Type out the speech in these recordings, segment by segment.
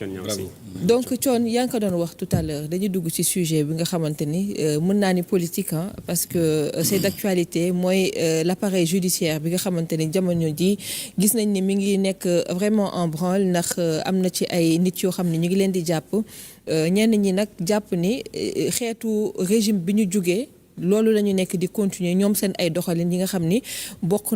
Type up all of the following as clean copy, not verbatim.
Bravo. donc Thione yaa ngi ko doon wax tout à l'heure dañuy dugg ci sujet bi nga xamante ni mën naa ni politique parce que c'est d'actualité mooy l'appareil judiciaire bi nga xamante ni jamono ji gis nañ ni mi ngi nekk vraiment en branle ndax am na ci ay nit yoo xam ne ñu ngi leen di jàpp ñenn ñi nag jàpp ni xeetu régime bi ñu jugee loolu la ñu nekk di continuer ñoom seen ay doxalin yi nga xam ni bokk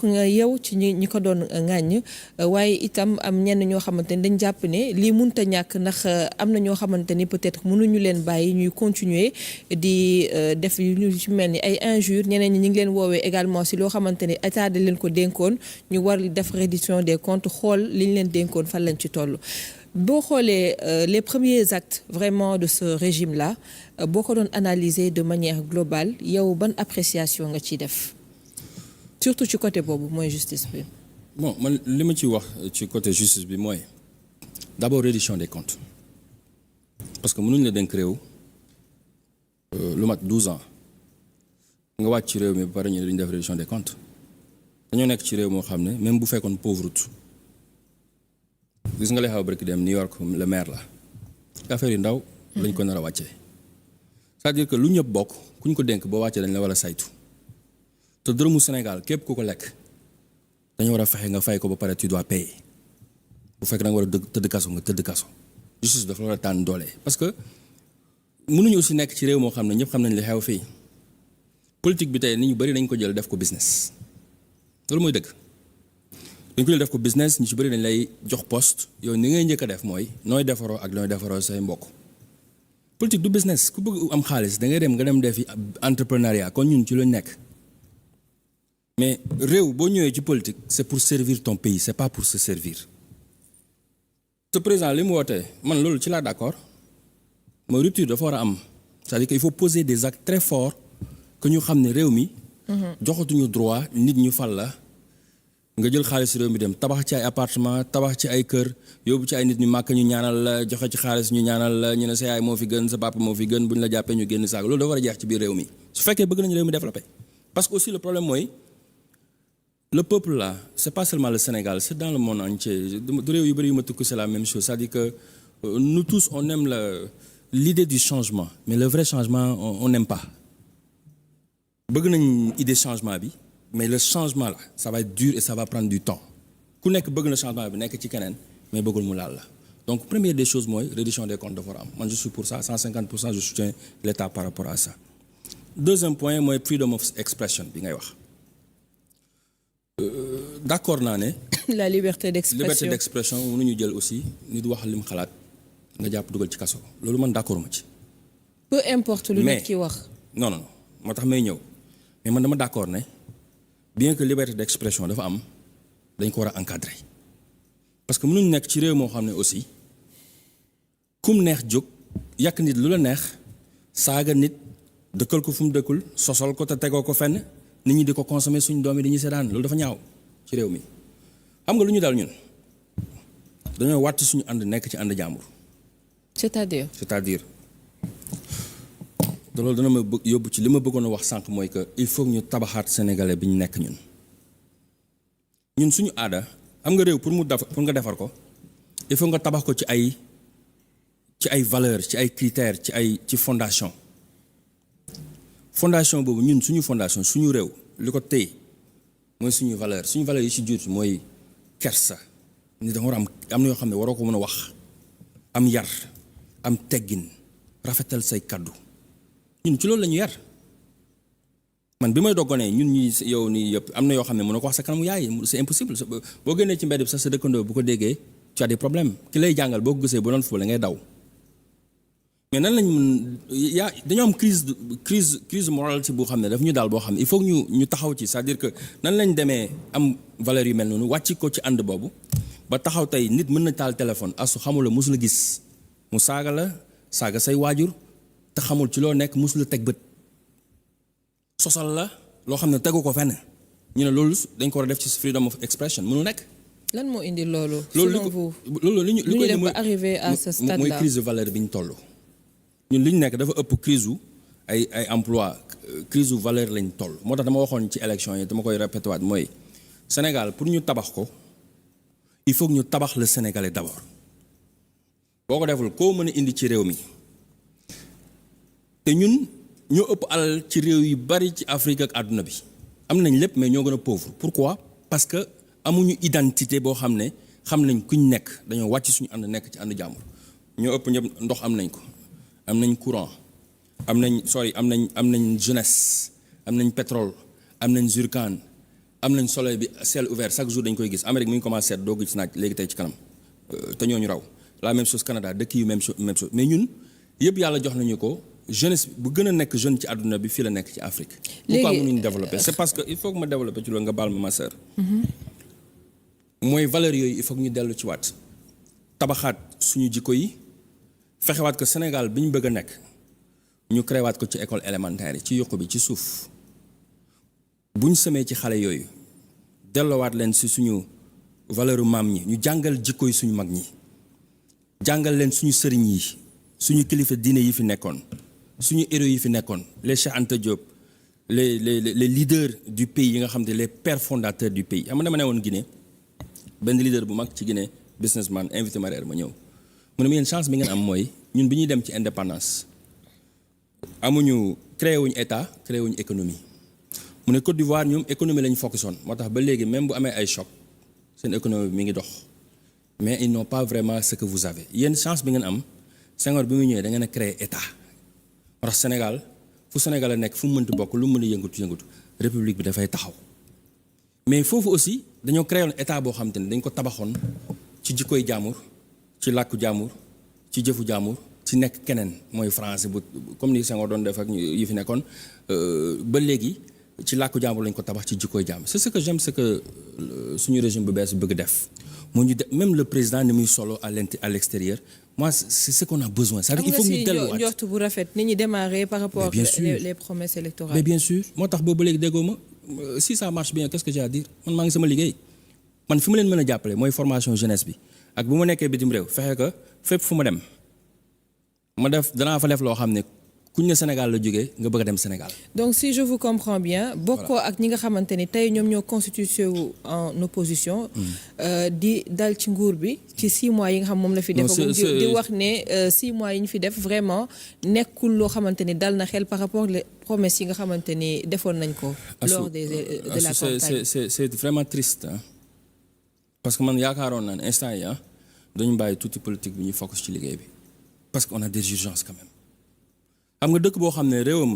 nga yow ci ñi ko doon ŋàññ waaye itam am ñenn ñoo xamante ni dañ jàpp ne lii mënut a ñàkk ndax am na ñoo xamante ni peut-être mënuñu leen bàyyi ñuy continuer di def yu ci mel ni ay injures ñeneen ñi ñu ngi leen woowee également si loo xamante ni état da leen ko dénkoon ñu war def reddition des comptes xool li ñu leen dénkoon fan lañ ci toll. boo xoolee les premiers actes vraiment de ce régime-là boo ko doon analyser de manière globale yow ban appréciation nga ciy def surtout ci côté boobu mooy justice bi. bon man li ma ci wax ci côté justice bi mooy d'abord reddition des comptes parce que mënuñ la dénk réew lu mat 12 ans nga wàcc ci réew mi ba pare ñu dañu def reddition des comptes dañoo nekk ci réew moo xam ne même bu fekkoon pauvreté gis nga lay xaw barki dem New York le maire la affaire yu ndaw lañ ko nar a wàccee c'est-à-dire que lu ñëpp bokk ku ñu ko dénk boo wàccee dañ la war a saytu te dërëmu Sénégal képp ku ko lekk dañu war a fexe nga fay ko ba pare tu dois payer bu fekk da nga war a tëdd kaso nga tëdd kaso justice dafa war a tànn doole parce que mënuñu aussi nekk ci réew moo xam ne ñëpp xam nañ li xew fii politique bi tey nit ñu bari dañ ko jël def ko business loolu mooy dëgg dañ ko jël def ko business ñu ci bëri dañ lay jox poste yow ni ngay njëkk a def mooy nooy defaroo ak nooy defaroo say mbokk politique du business ku bëgg am xaalis da ngay dem nga dem defi entrepreneuriat kon ñun ci lañ nekk mais réew boo ñëwee ci politique c'est pour servir ton pays c'est pas pour se servir ce président li mu wootee man loolu ci laa d'accord mooy rupture dafa war a am c'est-à-dire qu'il faut poser des actes très forts que ñu xam ne réew mi joxatuñu droit nit ñu fal la nga jël xaalis réew mi dem tabax ci ay appartement tabax ci ay kër yóbbu ci ay nit ñu màkk ñu ñaanal la joxe ci xaalis ñu ñaanal la ñu ne sa yaay moo fi gën sa papa moo fi gën bu ñu la jàppee ñu génn saaga loolu dafa war a jeex ci biir réew mi su fekkee bëgg nañu réew mi développé parce que aussi le problème mooy le peuple là c'est pas seulement le Sénégal c'est dans le monde entier du réew yu bëri yu ma tukki c'est la même chose c'est-à-dire que nous tous on aime l'idée du changement mais le vrai changement on n'aime pas bëgg nañ idée changement bi mais le changement là ça va être dur et ça va prendre du temps ku nekk bëgg na changement bi nekk ci keneen mais bëggul mu laal la donc première des choses mooy reddition des comptes dafa war a am man je suis pour ça 150% je soutiens l'État par rapport à ça deuxième point mooy freedom of expression bi ngay wax d'accord naa ne la liberté d'expression mënuñu jël aussi nit wax lim xalaat nga jàpp dugal ci kaso loolu man d'accord ma ci peu importe lu nit ki wax non moo tax may ñëw mais man dama d'accord ne bien que liberté d'expression dafa am dañ ko war a encadrer parce que mënuñ nekk ci réew moo xam ne aussi kum neex jóg yàq nit lu la neex saaga nit dëkkal ko fu mu dëkkul sosol ko te tegoo ko fenn nit ñi di ko consommer suñ doom yi dañuy seetaan loolu dafa ñaaw ci réew mi xam nga lu ñu dal ñun dañoo wàtt suñu ànd nekk ci ànd jàmbur c'est-à-dire loolu dana ma yóbbu ci li ma bëggoon a wax sànq mooy que il faut ñu tabaxaat sénégalais bi ñu nekk ñun suñu aada am nga réew pour nga defar ko il faut nga tabax ko ci ay valeurs ci ay critères ci fondation boobu ñun suñu fondation suñu réew li ko téye mooy suñu valeur yi ci jur mooy kersa ni da nga war am na yoo xam ne waroo ko mën a wax am yar am teggin rafetal say kaddu ñun ci loolu la ñu yar man bi may doggonee ñun ñi yow nii yëpp am na yoo xam ne mënoo ko wax sa kanamu yaay c'est impossible boo génnee ci mbedd bi sax sa dëkkandoo bu ko déggee tu as des problèmes ki lay jàngal boo ko gisee bu doon foofu la ngay daw mais nan lañ dañoo am crise moralité boo xam ne daf ñu daal boo xam ne il faut ñu taxaw ci c'est-à-dire que nan lañ demee am valeur yu mel noonu wàcc ko ci ànd boobu ba taxaw tey nit mën na taal téléphone asu xamula mosul a gis mu saaga say waajur te xamul ci loo nekk mosul a teg bët sosal la loo xam ne tegu ko fenn ñu ne loolu dañ ko war a def ci freedom of expression mënul nekk. lan moo indi loolu. loolu li ñu dem ba arrivé à ce stade là mooy crise de valeur bi ñu toll. ñun li ñu nekk dafa ëpp crise u ay emploi crise u valeur lañ toll moo tax dama waxoon ci élection yi dama koy répété waat mooy Sénégal pour ñu tabax ko il faut que ñu tabax le Sénégalais d'abord boo ko deful koo mën a indi ci réew mi te ñun ñoo ëpp alal ci réew yu bari ci Afrique ak àdduna bi am nañ lépp mais ñoo gën a pauvre pourquoi parce que amuñu identité boo xam ne xam nañ kuñ nekk dañoo wàcc suñu ànd nekk ci ànd jàmbur ñoo ëpp ñëpp ndox am nañ ko am nañ courant am nañ jeunesse am nañ pétrole am nañ zircon am nañ soleil bi ciel ouvert chaque jour dañ koy gis Amérique mi ngi commencé seet doo gis naaj léegi tey ci kanam te ñooñu raw la même chose Canada dëkk yu même chose mais ñun yëpp yàlla jox nañu ko jeunesse bu gën a nekk jeune ci àdduna bi fii la nekk ci Afrique. pourquoi mënuñu développer c'est parce que il faut que ma développer ci loolu nga baal ma sœur. mooy valeurs yooyu il faut que ñu dellu ci waat tabaxaat suñu jikko yi fexewaat ko Sénégal bi ñu bëgg a nekk ñu créé waat ko ci école élémentaire yi ci yokku bi ci suuf bu ñu semee ci xale yooyu delloowaat leen si suñu valeur maam ñi ñu jàngal jikko yi suñu mag ñi jàngal leen suñu sëriñ yi suñu kilifa diine yi fi nekkoon suñu héros yi fi nekkoon les Cheikh Anta Diop les leaders du pays yi nga xam ne les pères fondateurs du pays xam nga dama ne woon Guinée benn leader bu mag ci Guinée businessman invité ma reer ma ñëw mu ne ma yéen chance bi ngeen am mooy ñun bi ñuy dem ci indépendance amuñu créé wuñu état créé wuñu économie mu ne Côte d'Ivoire ñoom économie lañu focussoon moo tax ba léegi même bu amee ay choc seen économie bi mi ngi dox mais ils n'ont pas vraiment ce que vous avez yéen chance bi ngeen am Senghor bi mu ñëwee da ngeen a créé état moo tax Sénégal fu Sénégal a nekk fu mu mënti bokk lu mu mën a yëngatu république bi dafay taxaw mais foofu aussi dañoo créé woon état boo xam te ne dañ ko tabaxoon ci jikkoy jaamur ci làkku jaamur ci jëfu jaamur ci nekk keneen mooy français bu comme ni Senghor doon def ak yi fi nekkoon ba léegi ci làkku jaamur lañ ko tabax ci jikkoy jaamur c'est ce que j'aime c'est que suñu régime bu bees bëgg def moo ñu même le président ni muy solo à l'extérieur moi c'est ce qu'on a besoin c'est-à-dire il faut ñu delluwaat njort bu rafet ni ñu démarrer par rapport les promesses électorales mais bien sûr moo tax boobu ba léegi déggoo ma si ça marche bien qu'est-ce que j'ai à dire man maa ngi sama liggéey man fi ma leen mën a jàppale mooy formation jeunesse bi ak bu ma nekkee bitim réew fexe que fépp fu ma dem ma def danaa fa def loo xam ne kuñ ne Sénégal la jógee nga bëgg a dem Sénégal. donc si je vous comprends bien. bokkoo ak ñi nga xamante ni tey ñoom ñoo constitué wu en opposition. di dal ci nguur bi ci 6 mois yi nga xam moom la fi def. di wax ne 6 mois yi ñu fi def vraiment nekkul loo xamante ni dal na xel par rapport les promesses yi nga xamante ni defoon nañ ko. lors de la campagne c'est vraiment triste hein? Parce que man yaakaaroon naa ne instant yi dañu bàyyi tuuti politique bi ñu focus ci liggéey bi parce qu'on a des urgences quand même. xam nga dëkk boo xam ne réewam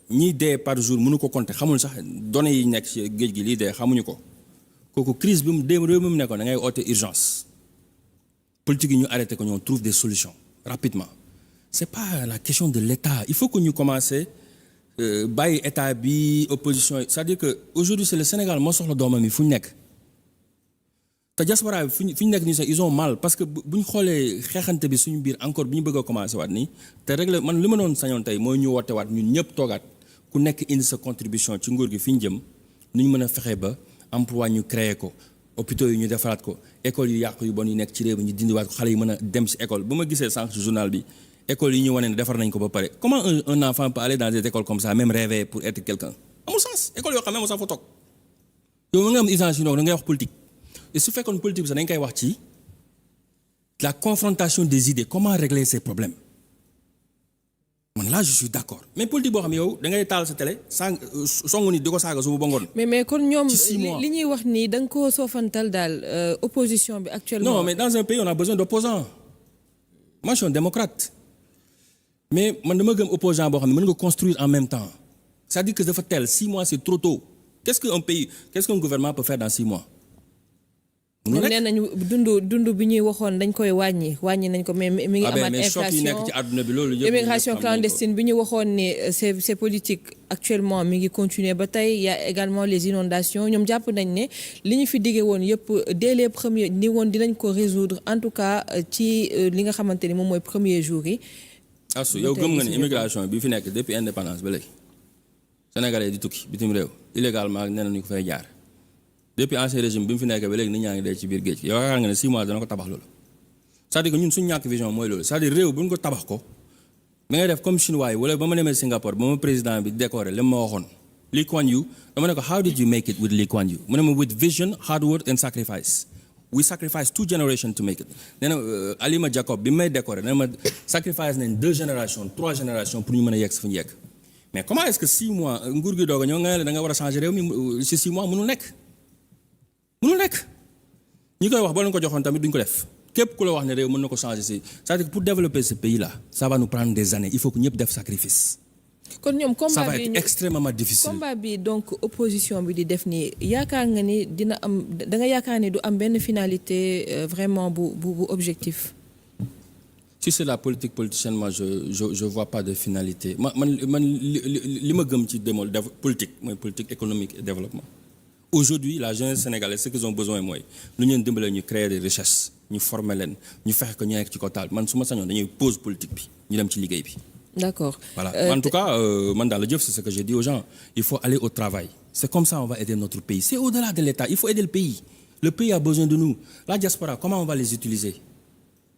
ñiy dee par jour mënu ko compter xamul sax données yi nekk ci géej gi lii dee xamuñu ko kooku crise bi mu dee réew mi mu nekkoon da ngay oote urgence politique yi ñu arrêté ko ñoom trouve des solutions rapidement c'est pas la question de l'État il faut que ñu commencer bàyyi état bi opposition yi c'est-à-dire que aujourd'hui c'est le Sénégal moo soxla doomam yi fu ñu nekk te diaspora bi fi ñu nekk nii sax ils ont mal parce que bu ñu xoolee xeexante bi suñu biir encore bi ñu bëgg a commencer waat nii te régler man li ma doon sañoon tey mooy ñu woote waat ñun ñëpp toogaat ku nekk indi sa contribution ci nguur gi fi ñu jëm nu ñu mën a fexe ba emploi ñu créer ko hôpitaux yi ñu defaraat ko école yu yàqu yu bon yu nekk ci réew mi ñu dindiwaat ko xale yi mën a dem ci école bu ma gisee sànq ci journal bi école yi ñu wane ne defar nañ ko ba pare comment un enfant peut aller dans des écoles comme ça même rêver pour être quelqu'un amul sens école yoo xam ne amul sax fa toog yow nga am usage yu da ngay wax politique et su fekkoon politique bi sax dañ koy wax ci la confrontation des idées comment régler ces problèmes man là je suis d'accord mais politique boo xam ne yow da ngay taal sa télé songu nit di ko saaga suba ba ngoon. mais kon ñoom li ñuy wax nii da nga koo soofantal daal opposition bi actuellement. non mais dans un pays on a besoin d'opposants moi je suis un démocrate mais man dama gëm opposant boo xam ne mën nga construire en même temps c'est-à-dire que dafa teel 6 mois c'est trop tôt qu'est-ce qu'un gouvernement peut faire dans 6 mois. ñoom nee nañu dund bi ñuy waxoon dañ koy wàññi nañ ko mais mi ngi amaat inflation immigration clandestine bi ñu waxoon ne c'est politique actuellement mi ngi continuer ba tey y a également les inondations ñoom jàpp nañ ne li ñu fi diggee woon yëpp dès les premiers ni woon dinañ ko résoudre en tout cas ci li nga xamante ni moom mooy premier jour yi. asu yow gëm nga ne immigration bi fi nekk depuis indépendance ba léegi Sénégalais di tukki bitim réew illégalement nee nañu ko fay jaar. depuis ancien régime bi mu fi nekk ba léegi nit ñaa ngi dee ci biir géej yow yaakaar nga ne 6 mois dana ko tabax loolu c'est-à-dire que ñun suñu ñàkk vision mooy loolu c'est-à-dire réew bu ñu ko tabax ko da ngay def comme chinois yi wala ba ma demee Singapour ba ma président bi décoré li ma waxoon Lee Kuan Yew dama ne ko how did you make it with Lee Kuan Yew mu ne ma with vision hard work and sacrifice we sacrifice 2 generations to make it nee na Alima Jacob bi may décorer nee na ma sacrifice nañ 2 générations 3 générations pour ñu mën a yegg si fu ñu yegg mais comment est-ce que 6 mois nguur gi doog a ñëw nga ne da nga war a changer réew mi si 6 mois mënul nekk ñi koy wax boo leen ko joxoon tamit duñ ko def képp ku la wax ne réew mën na ko changer si c'est-à-dire que pour développer ce pays là ça va nous prendre des années il faut que ñëpp def sacrifice. kon ñoom combat ça va être extrêmement difficile. combat bi donc opposition bi di def nii yaakaar nga ni dina am da nga yaakaar ni du am benn finalité vraiment bu objectif. si c'est la politique politicienne moi je vois pas de finalité man li ma gëm ci démol politique mooy politique économique et développement. Aujourd'hui la jeunesse sénégalaise ce qu'ils ont besoin mooy lu ñu leen dimbalee ñu créer des richesses ñu former leen ñu fexe ko ñu nekk ci ko taal man su ma sañoon dañuy pause politique bi ñu dem ci liggéey bi. D'accord. Voilà. En tout cas, man dans le jëf, c'est ce que j'ai dit aux gens. Il faut aller au travail. C'est comme ça on va aider notre pays. C'est au-delà de l'État. Il faut aider le pays. Le pays a besoin de nous. La diaspora, comment on va les utiliser?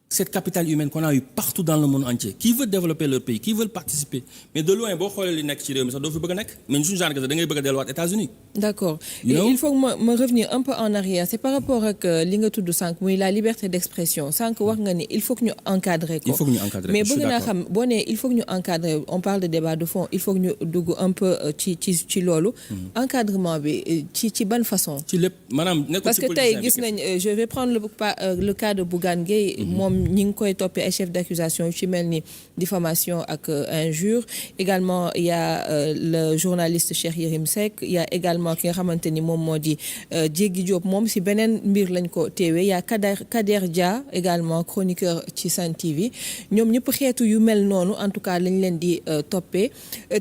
Cette capitale humaine qu'on a eu partout dans le monde entier, qui veut développer leur pays, qui veut participer. Mais de loin, boo xoolee li nekk ci réew mi sax doo fi bëgg a nekk mais suñu genre da ngay bëgg a delluwaat États-Unis. D'accord. Il faut que ma revenir un peu en arrière. C'est par rapport ak li nga tudd sànq muy la liberté d'expression sànq wax nga ni il faut que ñu encadrer ko. Il faut que ñu encadrer ko. Mais bëgg naa xam boo nee il faut que ñu encadrer on parle de débat de fond il faut que ñu dugg un peu ci loolu. Encadrement bi ci ban façon. ci lépp maanaam nekkul ci parce que tey gis nañ je vais prendre le cas de Bougane Gueye. ñi ngi koy toppee ay chef d'accusation ci mel ni diffamation ak injure également il y a le journaliste Cheikh Yérim Seck il y a également ki nga xamante ni moom moo di Diégui Diop moom si beneen mbir lañ ko teewee il y a Kader Dia également chroniqueur ci Sen TV ñoom ñëpp xeetu yu mel noonu en tout cas lañ leen di toppee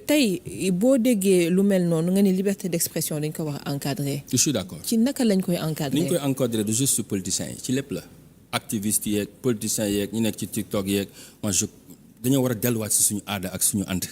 tey boo déggee lu mel noonu nga ni liberté d'expression dañ ko war a encadrer. Je suis d'accord. ci naka lañ koy encadrer. ni ñu koy encadrer du juste politiciens yi ci lépp la. activistes yeeg politiciens yeeg ñu nekk ci TikTok yeeg dañoo war a delluwaat si suñu aada ak suñu ànd